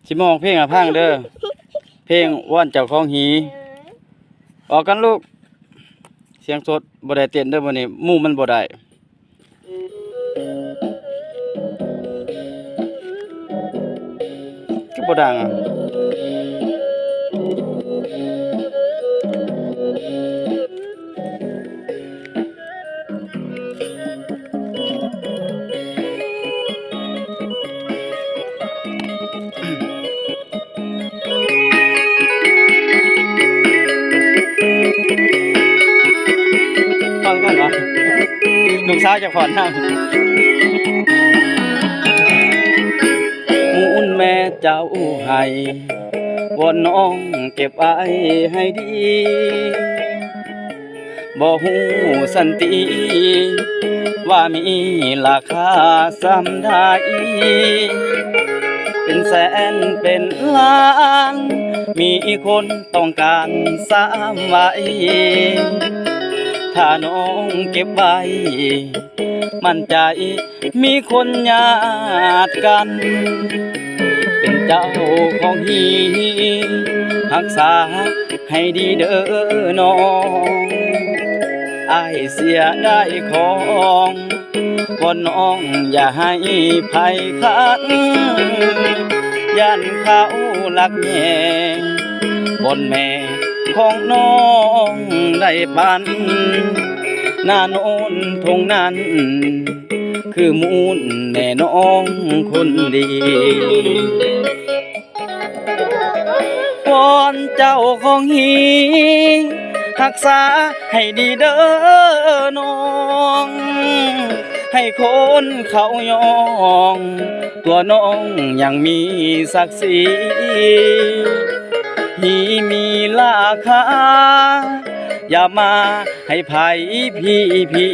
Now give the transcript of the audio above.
ຊິມາຮ້ອງເພງໃຫ້ຟັງເດີ. ເພງວອນເຈົ້າຂອງຮີ. ອອກກັນລູກ. ສຽງສົດບໍ່ໄດ້ເຕັ້ນເດີມື້ນີ້ ໝູ່ມັນບໍ່ໄດ້. ຄືບໍ່ດັງອະ? ຟັງກ່ອນເນາະ ລູກສາວຈະຟ້ອນນຳ. ມູນແມ່ເຈົ້າໃຫ້ ວອນນ້ອງເກັບໄວ້ໃຫ້ດີ ບໍ່ຮູ້ສັນຕິ ວ່າມີລາຄາສ່ຳໃດ ເປັນແສນເປັນລ້ານ ມີຄົນຕ້ອງການສ່ຳໄວ້ ຖ້ານ້ອງເກັບໄວ້ ໝັ້ນໃຈ ມີຄົນຍາດກັນ ເປັນເຈົ້າຂອງຮີ ຮັກສາໃຫ້ດີເດີນ້ອງ ອ້າຍເສຍດາຍຂອງ ວອນນ້ອງຢ່າໃຫ້ໃຜຂັດ ຢ້ານເຂົາລັກແຍ່ງ ບ່ອນແມ່ຂອງນ້ອງໄດ້ປັນ ນາໂນນທົ່ງນັ້ນ ຄືມູນແມ່ນ້ອງຄົນດີ ວອນເຈົ້າຂອງຮີ ຮັກສາໃຫ້ດີເດີນ້ອງ ໃຫ້ຄົນເຂົາຍ້ອງ ຕົວນ້ອງຍັງມີສັກສີ ຮີມີລາຄາ ຢ່າມາໃຫ້ໃຜພີພີ